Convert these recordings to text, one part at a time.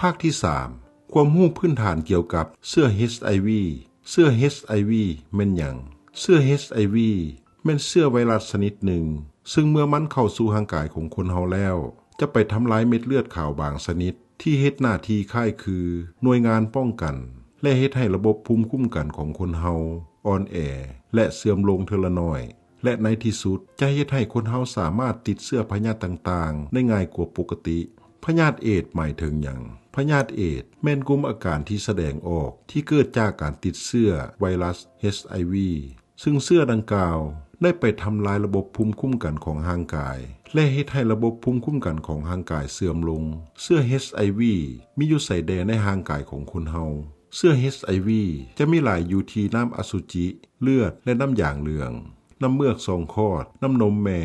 ພາກທີສາມ ຄວາມຮູ້ພື້ນຖານກ່ຽວກັບເຊື້ອ ເອັດໄອວີ. ເຊື້ອ ເອັດໄອວີ ແມ່ນຫຍັງ? ເຊື້ອ ເອັດໄອວີ ແມ່ນເຊື້ອໄວຣັສຊະນິດໜຶ່ງ ຊຶ່ງເມື່ອມັນເຂົ້າສູ່ຮ່າງກາຍຂອງຄົນເຮົາແລ້ວ ຈະໄປທຳລາຍເມັດເລືອດຂາວບາງຊະນິດ ທີ່ເຮັດໜ້າທີ່ຄ້າຍຄືໜ່ວຍງານປ້ອງກັນ ແລະ ເຮັດໃຫ້ລະບົບພູມຄຸ້ມກັນຂອງຄົນເຮົາອ່ອນແອ ແລະ ເສື່ອມລົງເທື່ອລະໜ້ອຍ ແລະ ໃນທີ່ສຸດຈະເຮັດໃຫ້ຄົນເຮົາສາມາດຕິດເຊື້ອພະຍາດຕ່າງໆໄດ້ງ່າຍກວ່າປົກກະຕິ. ພະຍາດເອດສ໌ໝາຍເຖິງຫຍັງ? ພະຍາດເອດສ໌ແມ່ນກຸ່ມອາການທີ່ສະແດງອອກທີ່ເກີດຈາກການຕິດເຊື້ອໄວຣັສ ເອັດໄອວີ ຊຶ່ງເຊື້ອດັ່ງກ່າວໄດ້ໄປທຳລາຍລະບົບພູມຄຸ້ມກັນຂອງຮ່າງກາຍ ແລະ ເຮັດໃຫ້ລະບົບພູມຄຸ້ມກັນຂອງຮ່າງກາຍເສື່ອມລົງ. ເຊື້ອ ເອັດໄອວີ ມີຢູ່ໃສແດ່ໃນຮ່າງກາຍຂອງຄົນເຮົາ? ເຊື້ອ ເອັດໄອວີ ຈະມີຫຼາຍຢູ່ທີ່ນ້ຳອະສຸຈິ, ເລືອດ ແລະ ນ້ຳຢາງເຫຼືອງ, ນ້ຳເມືອກຊ່ອງຄອດ, ນ້ຳນົມແມ່.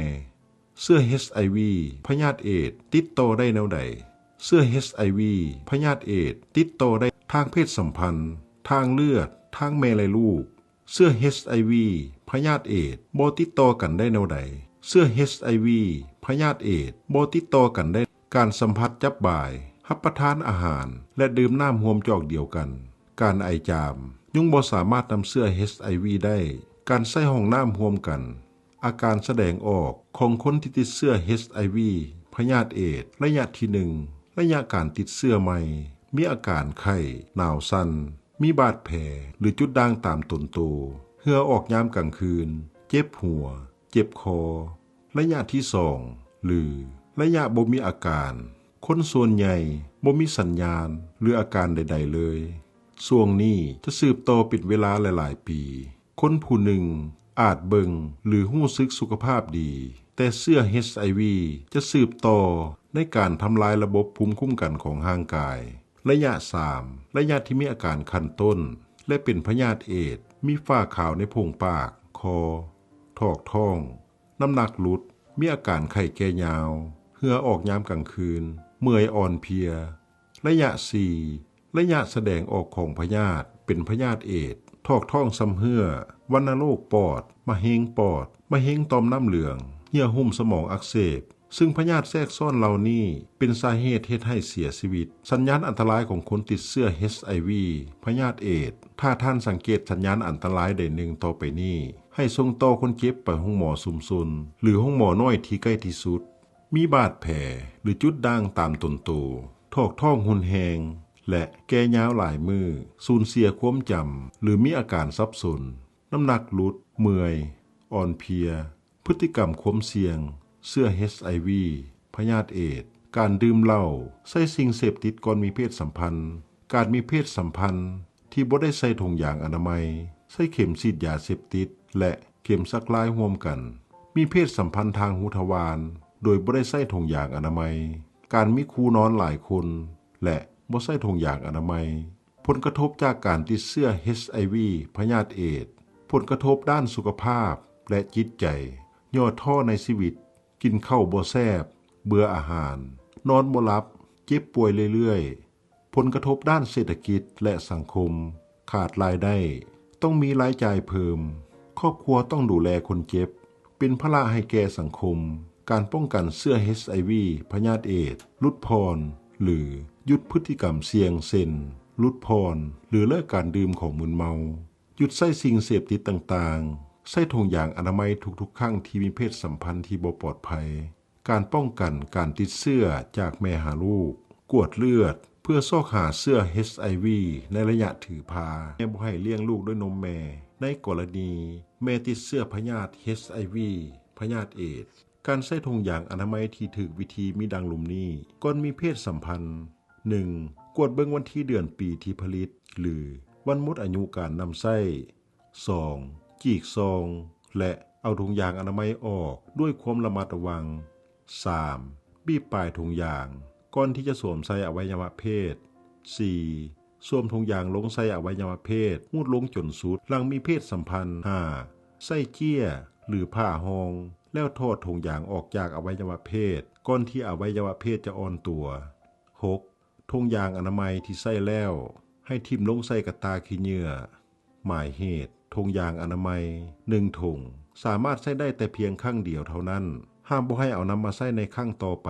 ເຊື້ອ ເອັດໄອວີ ພະຍາດເອດສ໌ຕິດຕໍ່ໄດ້ແນວໃດ? ເຊື້ອ ເອັດໄອວີ ພະຍາດເອດສ໌ຕິດຕໍ່ໄດ້ທາງເພດສຳພັນ, ທາງເລືອດ, ທາງແມ່ ແລະ ລູກ. ເຊື້ອ ເອັດໄອວີ ພະຍາດເອດສ໌ບໍ່ຕິດຕໍ່ກັນໄດ້ແນວໃດ? ເຊື້ອ ເອັດໄອວີ ພະຍາດເອດສ໌ບໍ່ຕິດຕໍ່ກັນໄດ້ການສຳຜັດຈັບບາຍ, ຮັບປະທານອາຫານ ແລະ ດື່ມນ້ຳຮ່ວມຈອກດຽວກັນ. ການໄອຈາມ ຍຸງບໍ່ສາມາດນຳເຊື້ອ ເອັດໄອວີ ໄດ້. ການໃຊ້ຫ້ອງນ້ຳຮ່ວມກັນ. ອາການສະແດງອອກຂອງຄົນທີ່ຕິດເຊື້ອ ເອັດໄອວີ ພະຍາດເອດສ໌ ໄລຍະທີໜຶ່ງ ໄລຍະການຕິດເຊື້ອໃໝ່ ມີອາການໄຂ້, ໜາວສັ່ນ, ມີບາດແຜ ຫຼື ຈຸດດ່າງຕາມຕົນໂຕ, ເຫື່ອອອກຍາມກາງຄືນ, ເຈັບຫົວ, ເຈັບຄໍ. ໄລຍະທີສອງ ຫຼື ໄລຍະບໍ່ມີອາການ, ຄົນສ່ວນໃຫຍ່ບໍ່ມີສັນຍານ ຫຼື ອາການໃດໆເລີຍ. ຊ່ວງນີ້ຈະສືບຕໍ່ເປັນເວລາຫຼາຍໆປີ. ຄົນຜູ້ໜຶ່ງອາດເບິ່ງ ຫຼື ຮູ້ສຶກສຸຂະພາບດີ, ແຕ່ເຊື້ອ ເອັດໄອວີ ຈະສືບຕໍ່ໃນການທຳລາຍລະບົບພູມຄຸ້ມກັນຂອງຮ່າງກາຍ. ໄລຍະສາມ ໄລຍະທີ່ມີອາການຂັ້ນຕົ້ນ ແລະ ເປັນພະຍາດເອດສ໌, ມີຝ້າຂາວໃນໂພງປາກ, ຄໍ, ຖອກທ້ອງ, ນ້ຳໜັກຫຼຸດ, ມີອາການໄຂ້ແກ່ຍາວ, ເຫື່ອອອກຍາມກາງຄືນ, ເມື່ອຍອ່ອນເພຍ. ໄລຍະສີ່ ໄລຍະສະແດງອອກຂອງພະຍາດເປັນພະຍາດເອດສ໌, ຖອກທ້ອງຊຳເຮື້ອ, ວັນນະໂລກປອດ, ມະເຮັງປອດ, ມະເຮັງຕ່ອມນ້ຳເຫຼືອງ, ເຍື່ອຫຸ້ມສະໝອງອັກເສບ, ຊຶ່ງພະຍາດແຊກຊ້ອນເຫຼົ່ານີ້ເປັນສາເຫດເຮັດໃຫ້ເສຍຊີວິດ. ສັນຍານອັນຕະລາຍຂອງຄົນຕິດເຊື້ອ ເອັດໄອວີ ພະຍາດເອດສ໌. ຖ້າທ່ານສັງເກດສັນຍານອັນຕະລາຍໃດໜຶ່ງຕໍ່ໄປນີ້, ໃຫ້ສົ່ງຕໍ່ຄົນເຈັບໄປໂຮງໝໍຊຸມຊົນ ຫຼື ໂຮງໝໍນ້ອຍທີ່ໃກ້ທີ່ສຸດ. ມີບາດແຜ ຫຼື ຈຸດດ່າງຕາມຕົນໂຕ, ຖອກທ້ອງຮຸນແຮງ ແລະ ແກ່ຍາວຫຼາຍມື້, ສູນເສຍຄວາມຈຳ ຫຼື ມີອາການສັບສົນ, ນ້ຳໜັກຫຼຸດ, ເມື່ອຍ, ອ່ອນເພຍ. ພຶດຕິກຳຄວາມສ່ຽງເຊື້ອ ເອັດໄອວີ ພະຍາດເອດສ໌: ການດື່ມເຫຼົ້າ, ໃຊ້ສິ່ງເສບຕິດກ່ອນມີເພດສຳພັນ, ການມີເພດສຳພັນທີ່ບໍ່ໄດ້ໃສ່ຖົງຢາງອະນາໄມ, ໃຊ້ເຂັມສີດຢາເສບຕິດ ແລະ ເຂັມສັກລາຍຮ່ວມກັນ, ມີເພດສຳພັນທາງຮູທະວານໂດຍບໍ່ໄດ້ໃສ່ຖົງຢາງອະນາໄມ, ການມີຄູ່ນອນຫຼາຍຄົນ ແລະ ບໍ່ໃສ່ຖົງຢາງອະນາໄມ. ຜົນກະທົບຈາກການຕິດເຊື້ອ ເອັດໄອວີ ພະຍາດເອດສ໌. ຜົນກະທົບດ້ານສຸຂະພາບ ແລະ ຈິດໃຈ: ຫຍໍ້ທໍ້ໃນຊີວິດ, ກິນເຂົ້າບໍ່ແຊບ, ເບື່ອອາຫານ, ນອນບໍ່ຫຼັບ, ເຈັບປ່ວຍເລື້ອຍໆ. ຜົນກະທົບດ້ານເສດຖະກິດ ແລະ ສັງຄົມ: ຂາດລາຍໄດ້, ຕ້ອງມີລາຍຈ່າຍເພີ່ມ, ຄອບຄົວຕ້ອງດູແລຄົນເຈັບ, ເປັນພາລະໃຫ້ແກ່ສັງຄົມ. ການປ້ອງກັນເຊື້ອ ເອັດໄອວີ ພະຍາດເອດສ໌: ຫຼຸດຜ່ອນ ຫຼື ຢຸດພຶດຕິກຳສ່ຽງ ເຊັ່ນ ຫຼຸດຜ່ອນ ຫຼື ເລີກການດື່ມຂອງມຶນເມົາ, ຢຸດໃຊ້ສິ່ງເສບຕິດຕ່າງໆ, ໃຊ້ຖົງຢາງອະນາໄມທຸກໆຄັ້ງທີ່ມີເພດສຳພັນທີ່ບໍ່ປອດໄພ. ການປ້ອງກັນການຕິດເຊື້ອຈາກແມ່ຫາລູກ: ກວດເລືອດເພື່ອຊອກຫາເຊື້ອ ເອັດໄອວີ ໃນໄລຍະຖືພາ. ແມ່ບໍ່ໃຫ້ລ້ຽງລູກດ້ວຍນົມແມ່ ໃນກໍລະນີແມ່ຕິດເຊື້ອພະຍາດ ເອັດໄອວີ ພະຍາດເອດສ໌. ການໃຊ້ຖົງຢາງອະນາໄມທີ່ຖືກວິທີມີດັ່ງລຸ່ມນີ້: ກ່ອນມີເພດສຳພັນ, ໜຶ່ງ ກວດເບິ່ງວັນທີເດືອນປີທີ່ຜະລິດ ຫຼື ວັນໝົດອາຍຸການນຳໃຊ້. ສອງ ຈີກຊອງ ແລະ ເອົາຖົງຢາງອະນາໄມອອກດ້ວຍຄວາມລະມັດລະວັງ. ສາມ ບີບປາຍຖົງຢາງກ່ອນທີ່ຈະສວມໃສ່ອະໄວຍະວະເພດ. ສີ່ ສວມຖົງຢາງລົງໃສ່ອະໄວຍະວະເພດ ຮູດລົງຈົນສຸດຫຼັງມີເພດສຳພັນ. ຫ້າ ໃຊ້ເຈ້ຍ ຫຼື ຜ້າຮ່ອງ ແລ້ວຖອດຖົງຢາງອອກຈາກອະໄວຍະວະເພດ ກ່ອນທີ່ອະໄວຍະວະເພດຈະອ່ອນຕົວ. ຫົກ ຖົງຢາງອະນາໄມທີ່ໃຊ້ແລ້ວ ໃຫ້ຖິ້ມລົງໃສ່ກະຕ່າຂີ້ເຫຍື້ອ. ໝາຍເຫດ: ຖົງຢາງອະນາໄມໜຶ່ງຖົງ ສາມາດໃຊ້ໄດ້ແຕ່ພຽງຄັ້ງດຽວເທົ່ານັ້ນ. ຫ້າມບໍ່ໃຫ້ເອົານຳມາໃຊ້ໃນຄັ້ງຕໍ່ໄປ.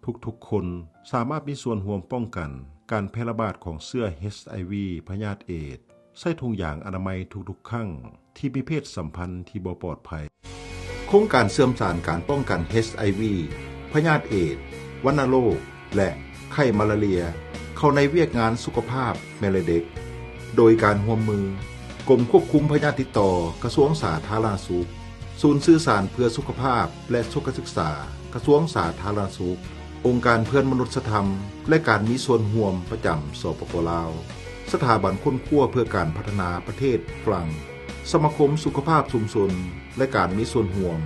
ທຸກໆຄົນສາມາດມີສ່ວນຮ່ວມປ້ອງກັນ ການແຜ່ລະບາດຂອງເຊື້ອ ເອັດໄອວີ ພະຍາດເອດ, ໃຊ້ຖົງຢາງອະນາໄມທຸກໆຄັ້ງທີ່ມີເພດສຳພັນທີ່ບໍ່ປອດໄພ. ໂຄງການເຊື່ອມສານການປ້ອງກັນ ເອັດໄອວີ ພະຍາດເອດ, ວັນນະໂລກ ແລະ ໄຂ້ມາລາເຣັຍ ເຂົ້າໃນວຽກງານສຸຂະພາບແມ່ ແລະ ເດັກ ໂດຍການຮ່ວມມື ກົມຄວບຄຸມພະຍາດຕິດຕໍ່ ກະຊວງສາທາລະນະສຸກ, ສູນສື່ສານເພື່ອສຸຂະພາບ ແລະ ສຸຂະສຶກສາ ກະຊວງສາທາລະນະສຸກ, ອົງການເພື່ອນມະນຸດສະທຳ ແລະ ການມີສ່ວນຮ່ວມປະຈຳ ສປປ ລາວ, ສະຖາບັນຄົ້ນຄວ້າເພື່ອການພັດທະນາປະເທດຝຣັ່ງ, ສະມາຄົມສຸຂະພາບຊຸມຊົນ ແລະ ການມີສ່ວນຮ່ວມ.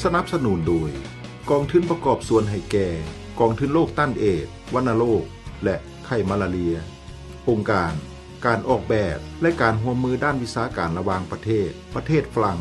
ສະໜັບສະໜູນໂດຍ ກອງທຶນປະກອບສ່ວນໃຫ້ແກ່ ກອງທຶນໂລກຕ້ານເອດ, ວັນນະໂລກ ແລະ ໄຂ້ມາລາເຣັຍ, ອົງການ ການອອກແບບ ແລະ ການຮ່ວມມືດ້ານວິຊາການລະຫວ່າງປະເທດ, ປະເທດຝຣັ່ງ.